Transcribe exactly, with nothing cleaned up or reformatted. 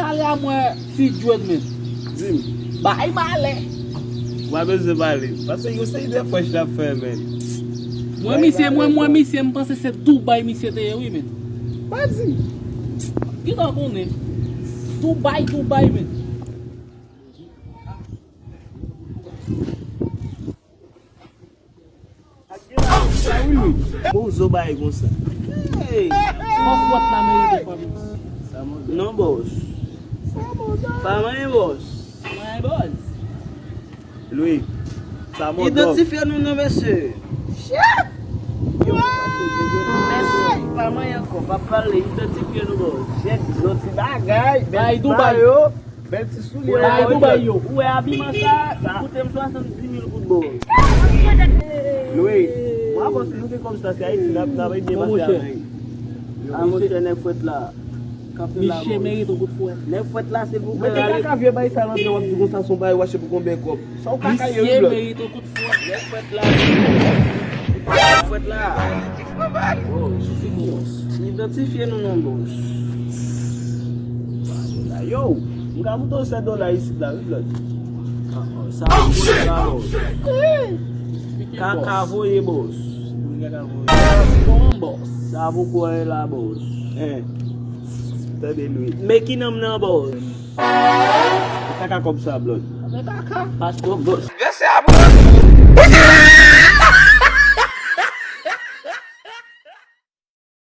Pale a mwen, ti Djwèd, men. Di m. Bay malè. Ou pa bezwen pale. Paske yon seri de fresh l ap fè, men. Mwen, misye, mwen, mwen, misye, m panse se Dubai misye te ye, wi, men. Pa di m. Ki tan konnen? Dubai, Dubai, men. Sa wi, Louis. Bon, zo bay konsa. Hey! Fò fwèt la merite pa bòs. Non, bòs. Pa manyen, bòs. Manyen, bòs. Louis, sa mò dòk. Idantifye nou non, mesye. Shit! Yo, pa manyen ankò, pa pale, idantifye nou, bòs. Shit, yon ti bagay, bèl ti mayo. Bèl ti soulye. Bay Dubai yo. Ou wè abiman sa, li koute m swasanndiz mil goud, bro. Louis, mwen avanse, nou gen kòb sa, se Ayiti, n ap, n ap byen pase avè l. A, monchè, nèg fwèt la. Kanpe la, bro. Misye merite yon kout fwèt. Nèg fwèt la, silvouplè. Mwen te kaka vye bay sa nan men w ap di konsa, se yon bagay w achte pou konbyen kòb. Sa w kaka ye, wi, blòd. Misye merite yon kout fwèt. Nèg fwèt la. Nèg fwèt la. Bro, idantifye nou non, bro. Yo, m ka moute w sèt dola isit la, wi, blòd. Sa, sa, bro. Kaka voye, bro. Bon, bro. Sa poko ye la, bro. Hein. Tande, Louis. Men ki nanm nan, bro. Kaka kòb sa, blòd. Men kaka. Paske, bro.